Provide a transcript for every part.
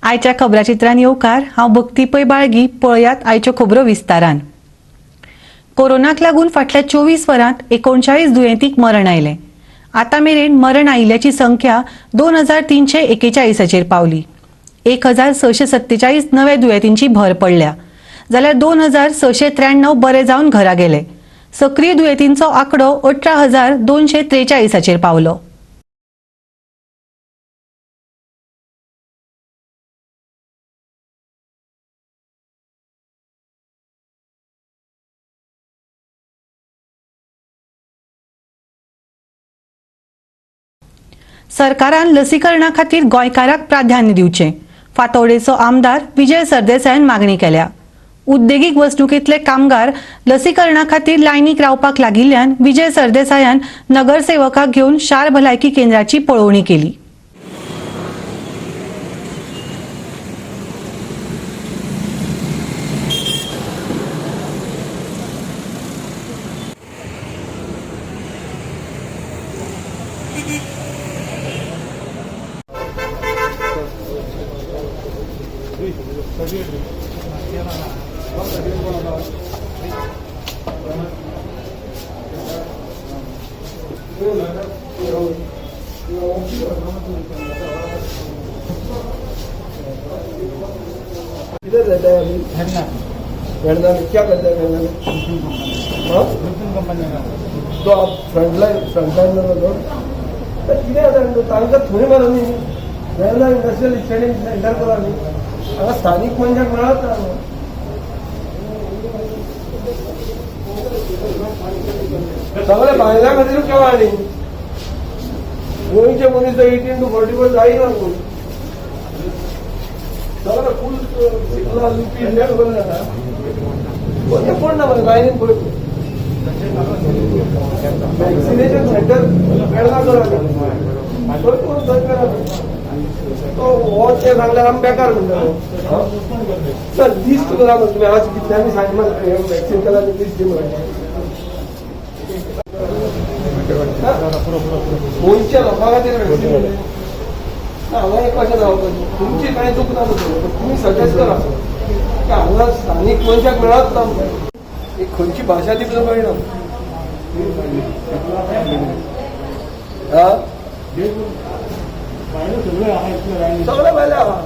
आयच्या खबराचित्रान येवकार. हांव भक्ती पै बाळगी. पळयात आयच्यो खबरो विस्तारान. कोरोनाक लागून फाटल्या 24 वरांत 39 दुयेंतीक मरण आयलें. आतां मेरेन मरण आयिल्ल्याची संख्या 2341चेर पावली. 1647 नव्या दुयेंतींची भर पडल्या, जाल्यार 2693 बरे जावन घरा गेले. सक्रीय दुयेंतींचो आंकडो 18,243चेर पावलो. सरकारान लसीकरणा खातीर गोंयकाराक प्राधान्य दिवचें, फातोर्डेचो आमदार विजय सरदेसायान मागणी केल्या. उद्देगीक वसणुकींतले कामगार लसीकरणा खातीर लायनीक रावपाक लागिल्ल्यान विजय सरदेसायान नगरसेवकाक घेवन शार भलायकी केंद्राची पळोवणी केली. किधर रहता है अभी? वेर्णा। वेरना में क्या करता है वेरना में? Lupin company. हाँ? लुपिन कंपनी का। तो आप फ्रंट लाईन में तो कितें जाता, तांकां थंय मारून न्ही, वेर्ना इंडस्ट्रियल इस्टेटीन सेंटर करा न्ही. हांगा स्थानीक मनशाक मेळत ना. सगळे बायलां खातीर केला न्ही. गोंयचे मनीस 18 to 44 जायना कोण. सगळे फूल सिपला, लुपीन हे खबर जाता. कोण कोण ना मरे लायनीन पळय. वॅक्सिनेशन सेंटर वेर्ना करा न्ही. थंय करून थंय करा. तो हो ते सांगल्यार आमी बेकार म्हणटा. सर, लिस्ट करा न्हू तुमी. आज कितल्यांनी सांगला वॅक्सिन केला ते लिस्ट दी म्हणून. गोंयच्या लोकां खातीर वॅक्सिन ना. हांगा एक कशें जावपाचें, तुमची कांय चूक ना न्हू, पण तुमी सजेस्ट करा की हांगा स्थानीक मनशाक मेळत ना. एक खंयची भाशा ती सुद्दां कळना. हा. सगळे आहा इतले लायनी. सगळे भायले आहा.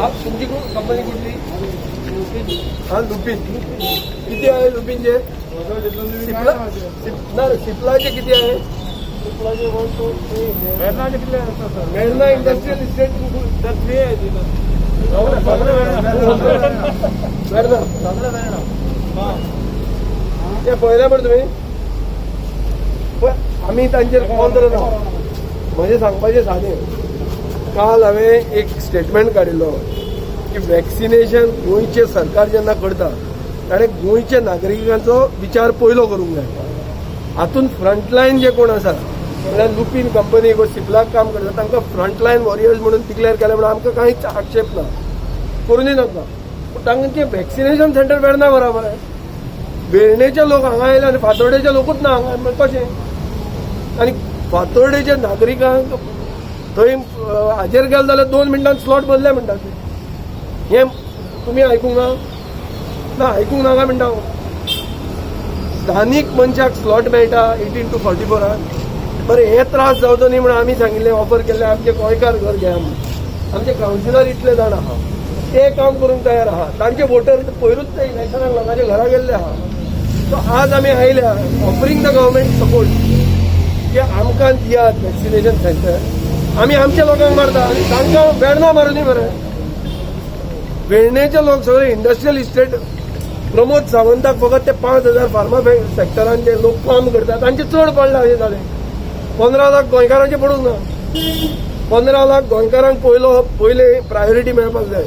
आप तुमची कंपनी कुठली? हा, लुपिन. किती आहे लुपिनचे? सिप्ला ना, सिप्लाचे किती आहे? वेर्णाचे कितले आसा sir? Verna industrial estate. Sir, three आहे तिथं. वेर्ना. सगळे वेर्णा. ते पळयला मरे तुमी. पळय, आमी तांचेर कॉन्त्र ना. म्हजें सांगपाचें सादें. काल हांवें एक स्टेटमेंट काडिल्लो की वॅक्सिनेशन गोंयचें सरकार जेन्ना करता, ताणें गोंयच्या नागरिकांचो विचार पयलो करूंक जाय. हातूंत फ्रंटलायन जे कोण आसा, म्हणल्यार लुपीन कंपनी वा सिप्लाक काम करता, तांकां फ्रंटलायन वॉरियर्स म्हणून डिक्लेअर केलें म्हणून आमकां कांयच आक्षेप ना, करूनय नाका. पूण तांचें वॅक्सिनेशन सेंटर वेर्ना बराबर आहे. वेर्णेचे लोक हांगा आयले आनी फातोर्डेचे लोकूच ना हांगा, मागीर कशें? आनी फातोर्डेच्या नागरिकांक थंय हाजेर गेले जाल्यार 2 मिनटान स्लॉट बदले म्हणटा ते. हें तुमी आयकूंक ना? ना आयकूंक नाका म्हणटा हांव. स्थानीक मनशाक स्लॉट मेळटा 18 to 44राक. बरें, हे त्रास जावचो न्ही म्हणून आमी सांगिल्लें, ऑफर केल्लें, आमचे गोंयकार घर घेया म्हणून. आमचे कावन्सिलर इतले जाण आहा, ते काम करूंक तयार आहा. तांचे वोटर पयरूच ते इलेक्शनाक लोकांच्या घरा गेल्ले आहा. सो आज आमी आयल्या ऑफरिंग the government support की आमकां दियात वॅक्सिनेशन सेंटर. आमी आमच्या लोकांक मारता आनी तांकां वेर्ना मारुनी मरे. वेर्णेचे लोक सगळे इंडस्ट्रियल इस्टेट, प्रमोद सावंताक फकत ते 5000 फार्मा सेक्टरान जे लोक काम करतात तांचे चड पडला अशें जालें. 15 लाख गोंयकारांचे पडूंक ना. 15 लाख गोंयकारांक पयलो पयले प्रायोरिटी मेळपाक जाय,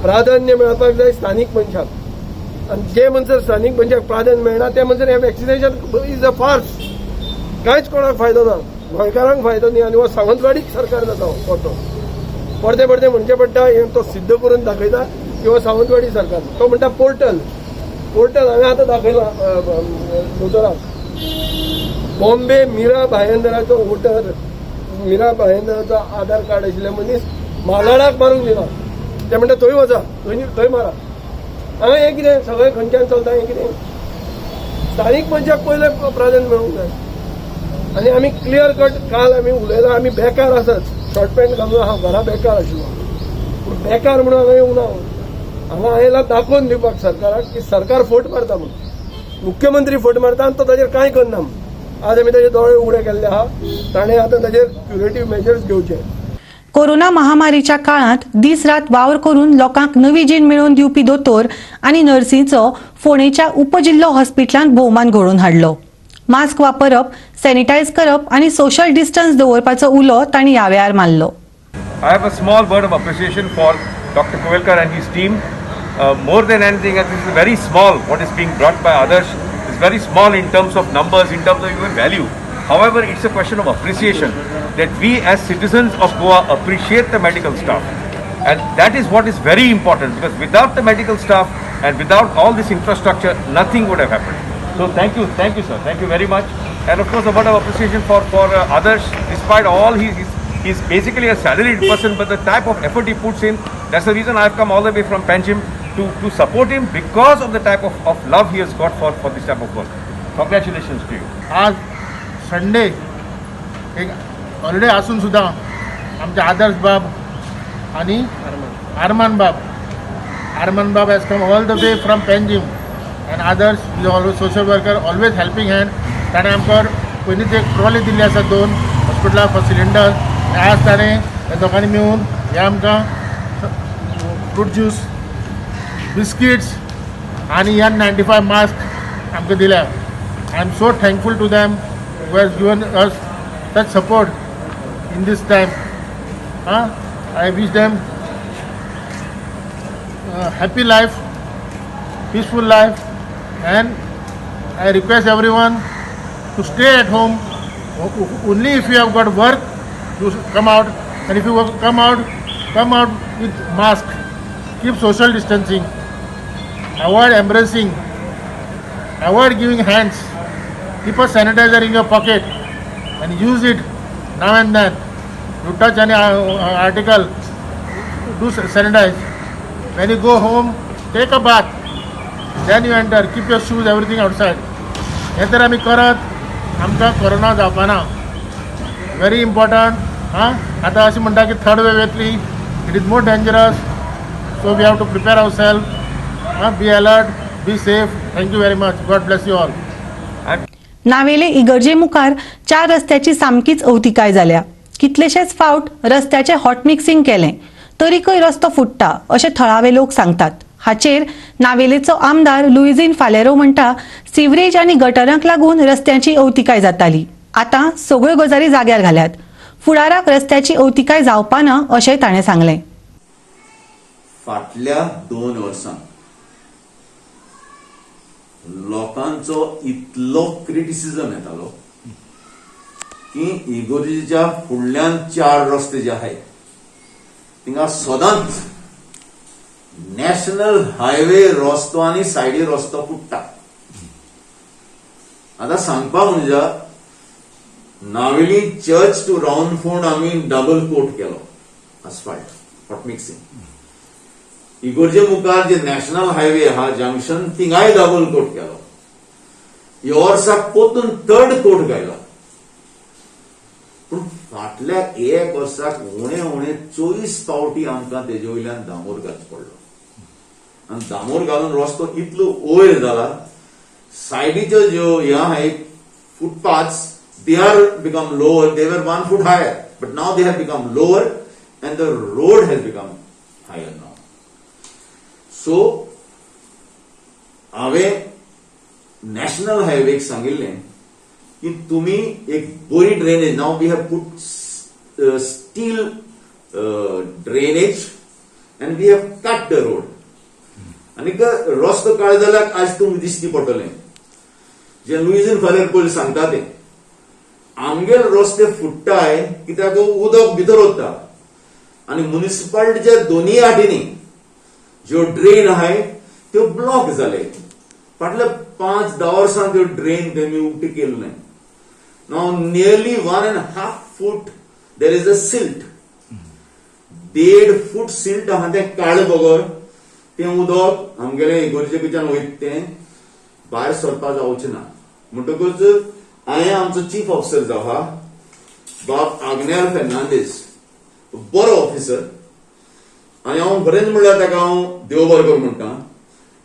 प्राधान्य मेळपाक जाय स्थानीक मनशाक. आनी जे म्हणसर स्थानीक मनशाक प्राधान्य मेळना, ते म्हणसर हें वॅक्सिनेशन is a farce. कांयच कोणाक फायदो ना, गोंयकारांक फायदो न्ही. आनी हो सावंतवाडीच सरकार जाता हो तो. परते परते म्हणचें पडटा, हें तो सिद्ध करून दाखयता की हो सावंतवाडी सरकार. तो म्हणटा पोर्टल, पोर्टल हांवें आतां दाखयलां दोतोराक. बॉम्बे मिरा भायंदराचो वोटर, मिरा भायंदराचो आधार कार्ड आशिल्ले मनीस मालाडाक मारूंक दिना. ते म्हणटा थंय वचा, थंय मारा. हांगा हें कितें सगळें खंयच्यान चलता हें कितें? स्थानीक मनशाक पयलें प्राधान्य मेळूंक जाय. आनी आमी क्लियर कट काल आमी उलयला. आमी बेकार आसत, शॉर्ट पॅन्ट घालून हांव घरा बेकार आशिल्लो, पूण बेकार म्हणून हांगा येवंक ना. हांगा आयला दाखोवन दिवपाक सरकाराक की सरकार फट मारता म्हणून, मुख्यमंत्री फट मारता आनी तो ताजेर कांय करना म्हणून. आज आमी ताजे दोळे उगडे केल्ले आहा. ताणें आतां ताजेर क्युरेटीव मेजर्स घेवचे. कोरोना महामारीच्या काळांत दीस रात वावर करून लोकांक नवी जीण मेळोवन दिवपी दोतोर आनी नर्सींचो फोंडेच्या उपजिल्हो हॉस्पिटलांत भोवमान घडोवन हाडलो. मास्क वापरप, सॅनिटायज करप आनी सोशल डिस्टन्स दवरपाचो उलो तांणी ह्या वेळार मारलो. I have a small word of appreciation for Dr. Kuvelkar and his team. More than anything, and this is very small, what is being brought by others is very small in terms of numbers, in terms of even value. However, it's a question of appreciation that we as citizens of Goa appreciate the medical staff. And that is what is very important, because without the medical staff and without all this infrastructure, nothing would have happened. So thank you, sir. Thank you very much. And of course, a word of appreciation for others, despite all he's basically a salaried person, but the type of effort he puts in, that's the reason I've come all the way from Panjim to support him, because of the type of love he has got for this type of work. Congratulations to you. आज Sunday एक holiday आसून सुद्दां आमचे आदर्श बाब आनी आरमान बाब, आरमान बाब has come all the way from Panjim and Adarsh is always social worker, always helping hand. ताणें आमकां पयलींच एक ट्रॉली दिल्ली आसा दोन हॉस्पिटलाक फॉर सिलिंडर. आज ताणें ह्या दोगांनी मेळून हे आमकां फ्रूट ज्यूस, बिस्किट्स आनी N95 mask आमकां दिल्या. I am so thankful to them who has given us such support in this time. I wish them happy life, peaceful life, and I request everyone to stay at home. Only if you have got work, you come out, and if you come out, come out with mask. Keep social distancing. Avoid embracing. Avoid giving hands. Keep a sanitizer in your pocket and use it now and then. You touch any article, do sanitize. When you go home, take a bath. Then you enter. Keep your shoes, everything outside. हे तर आमी करत आमकां corona जावपाना. Very important. हां, आतां अशें म्हणटा की थर्ड वेव येतली. It is more dangerous, so we have to prepare our self. हां, be alert, be safe. Thank you very much. God bless you all. Navelim इगर्जे मुखार चार रस्त्याची सामकीच अवतिकाय जाल्या. कितलेशेच फावट रस्त्याचें हॉट मिक्सिंग केलें तरीकय रस्तो फुट्टा अशें थळावे लोक सांगतात. हाचेर नावेलेचो आमदार लुईझीन फालेरो म्हणटा, सिवरेज आनी गटरांक लागून रस्त्यांची अवतिकाय जाताली. आतां सगळ्यो गजाली जाग्यार घाल्यात, फुडाराक रस्त्याची अवतिकाय जावपाना अशेंय ताणें सांगलें. फाटल्या 2 वर्सां लोकांचो इतलो क्रिटिसिजम येतालो की इगोर्जेच्या फुडल्यान चार रस्ते जे आहात थिंगा सदांच नॅशनल हायवे रस्तो आनी सायडी रस्तो फुट्टा. आतां सांगपा म्हणजे नावेली चर्च टू रावनफोंड आमी डबल कोट केलो अस्फाल्ट, हॉट मिक्सिंग. इगोर्जे मुखार जे नॅशनल हायवे आहा जंक्शन, थिंगाय डबल कोट केलो. ह्या वर्साक परतून थर्ड कोट घायला. पूण फाटल्या एक वर्साक उणे उणे 24 फावटी आमकां तेजे वयल्यान दामोर घालचो पडलो आनी दामोर घालून रस्तो इतलो वयर जाला, सायडीच्यो ज्यो ह्यो आहाय footpaths, they are become lower. They were 1 foot higher, but now they have become lower and the road has become higher now. So हांवें नॅशनल हायवेक सांगिल्लें की तुमी एक बरी drainage, now we have put steel drainage and we have cut the road. आनी रस्तो काळ जाल्यार आज तुमकां दिश्टी पडटलें जे लुईझीन फालेर पयलीं सांगता तें, आमगेर रस्ते फुट्टाय कित्याक उदक भितर वता आनी मुनिसिपालिटीच्या दोनूय वाटेनी ज्यो ड्रेन आहाय त्यो ब्लॉक जाले. फाटल्या 5-10 वर्सां त्यो ड्रेन तेमी उक्ते केले नाय. Now nearly 1.5 foot there is a silt. 1.5 foot silt आहा तें काळें बगर तें उदक आमगेलें इगोर्जे कडच्यान वयता तें भायर सरपाक जावचें ना. म्हणटकूच हांवें आमचो चीफ ऑफिसर जो आहा बाब आग्नेल फेर्नांदीस, बरो ऑफिसर, आनी हांव खरेंच म्हणल्यार ताका हांव देव बरो करूं म्हणटा.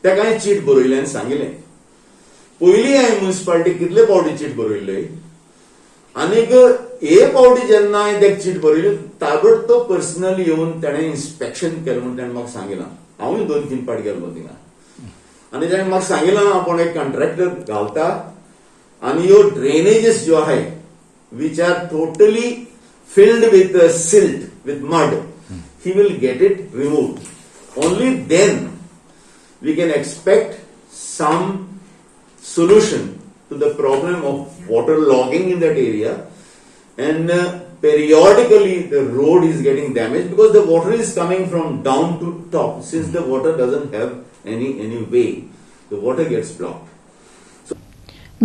ताका हांवें चीट बरयलें आनी सांगिल्लें, पयलीं हांवें मुन्सिपालिटी कितले फावटी चीट बरयल्ली आनीक हे फावटी जेन्ना हांवें ताका चीट बरयली ताबडतोब पर्सनली येवन ताणें इन्स्पेक्शन केलें म्हूण ताणें म्हाका सांगिलां. हांवूय 2-3 फावट गेल्लो थिंगा आनी ताणें म्हाका सांगिलां आपूण एक कॉन्ट्रॅक्टर घालता आनी ह्यो ड्रेनेजीस ज्यो आहाय which are totally filled with silt, with mud, he will get it removed. Only then we can expect some solution to the problem of water logging in that area. And periodically the road is getting damaged because the water is coming from down to top. Since the water doesn't have any way, the water gets blocked.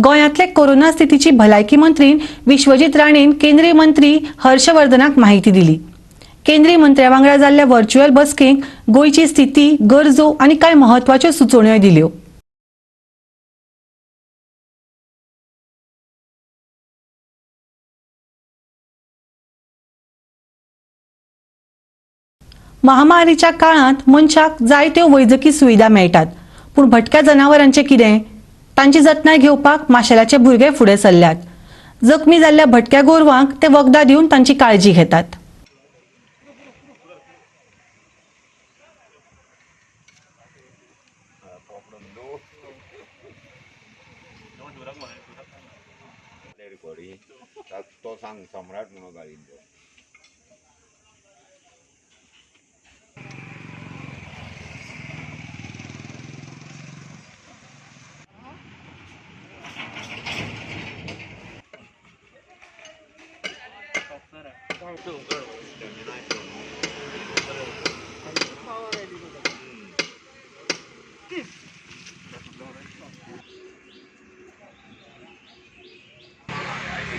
गोंयांतले corona स्थितीची भलायकी मंत्री विश्वजीत राणेन केंद्रीय मंत्री हर्षवर्धनाक माहिती दिली. केंद्रीय मंत्र्या वांगडा जाल्ल्या व्हर्च्युअल बसकेक गोंयची स्थिती, गरजो आनी कांय म्हत्वाच्यो सुचोवण्यो दिल्यो. महामारीच्या काळांत मनशाक जायत्यो वैजकी सुविधा मेळटात, पूण भटक्या जनावरांचें कितें? तांची जतनाय घेवपाक माशेलाचे भुरगे फुडें सरल्यात. जखमी जाल्ल्या भटक्या गोरवांक ते वखदां दिवन तांची काळजी घेतात. तो सांग सम्राट म्हणून गाळीन.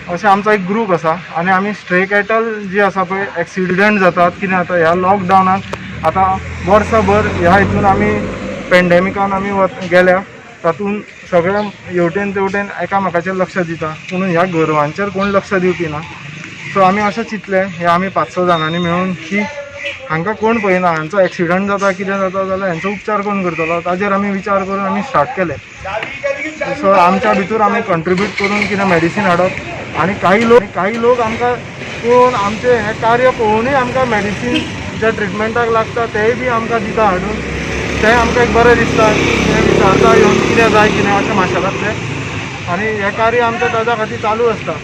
अशें आमचो एक ग्रूप आसा आनी आमी स्ट्रे कॅटल जी आसा पळय एक्सिडंट जातात कितें जाता ह्या लॉकडावनान आतां वर्सभर ह्या हितून आमी पेंडेमिकान आमी गेल्या, तातूंत सगळे हेवटेन तेवटेन एकामेकाचेर लक्ष दिता, पूण ह्या गोरवांचेर कोण लक्ष दिवपी ना. सो आमी अशें चिंतलें हे आमी 5-6 जाणांनी मेळून की हांकां कोण पळयना, हांचो एक्सिडंट जाता कितें जाता जाल्यार हांचो उपचार कोण करतलो, ताजेर आमी विचार करून आमी स्टार्ट केलें. सो आमच्या भितर आमी कंट्रिब्यूट करून कितें मेडिसीन हाडप आनी काही लोक आमकां पळोवन आमचें हें कार्य पळोवनूय आमकां मेडिसीन जे ट्रिटमेंटाक लागता तेय बी आमकां दिता हाडून, तें आमकां एक बरें दिसता, तें विचारता येवन कितें जाय कितें अशें माशेलांतलें. आनी हें कार्य आमचें ताज्या खातीर चालू आसता.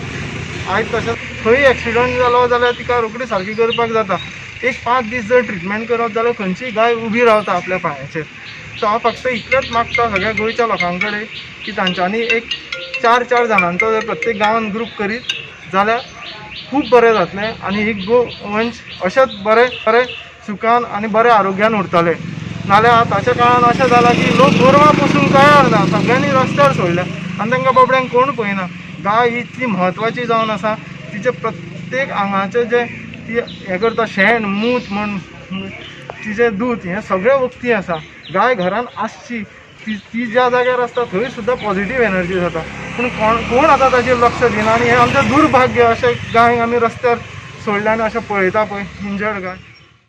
आयज तशें खंय एक्सिडंट जालो जाल्यार तिका रोखडी सारकी करपाक जाता. एक 5 दीस जर ट्रिटमेंट करत जाल्यार खंयचीय गाय उबी रावता आपल्या पांयाचेर. सो हांव फक्त इतलेंच मागता सगळ्या गोंयच्या लोकां कडेन की तांच्यांनी एक 4-4 जाणांचो जर प्रत्येक गांवांत ग्रूप करीत जाल्यार खूब बरें जातलें आनी ही गोवंश अशेंच बरें बरें सुखान आनी बऱ्या आरोग्यान उरतले. नाल्यार आतांच्या काळान अशें जालां की लोक गोरवां पोसूंक तयार ना, सगळ्यांनी रस्त्यार सोडल्या आनी तांकां बाबड्यांक कोण पळयना. गाय ही इतली म्हत्वाची जावन आसा, तिचे प्रत्येक आंगाचें जें ती हें करता, शेण मूत म्हण तिचें दूद हें सगळें वखदी आसा. गाय घरान आसची, ती ज्या जाग्यार आसता थंय सुद्दां पॉझिटीव एनर्जी जाता, पूण कोण आतां ताचेर लक्ष दिना आनी हें आमचें दुर्भाग्य. अशें गायक आमी रस्त्यार सोडल्या आनी अशें पळयता पळय इंजर्ड गाय.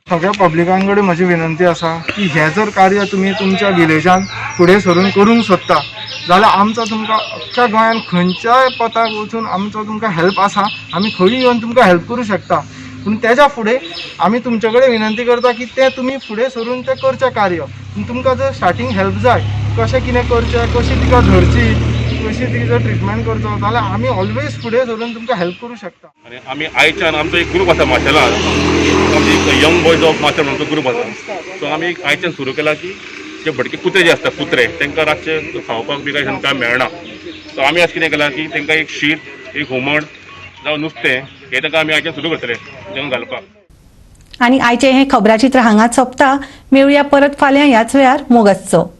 सगळ्या पब्लिकां कडेन म्हजी विनंती आसा की हें जर कार्य तुमी तुमच्या विलेजान फुडें सरून करूंक सोदता जाल्यार आमचो तुमकां अख्ख्या गोंयान खंयच्याय पताक वचून आमचो तुमकां हेल्प आसा, आमी खंय येवन तुमकां हेल्प करूं शकता. पूण तेज्या फुडें आमी तुमचे कडेन विनंती करता की तें तुमी फुडें सरून तें करचें कार्य. तुमकां जर स्टार्टींग हेल्प जाय कशें कितें करचें, कशी तिका धरची, कशी तिचो ट्रिटमेंट करचो, जाल्यार आमी ऑलवेज फुडें सरून तुमकां हेल्प करूं शकता. आनी आमी आयच्यान आमचो एक ग्रूप आसा माशेलान, आमची एक यंग बॉयज ऑफ माशेल म्हणून ग्रूप आसा. सो आमी एक आयच्यान सुरू केला की जे भटके कुत्रे जे आसता कुत्रे तांकां रातचे खावपाक बी कांय काय मेळना. सो आमी आज कितें केलां की तांकां एक शीत, एक हुमण जावं नुस्तें हें तांकां आमी आयच्यान सुरू करतले तांकां घालपाक. आनी आयचें हें खबराचित्र हांगाच सोंपता. मेळुया परत फाल्यां ह्याच वेळार. मोग आसचो.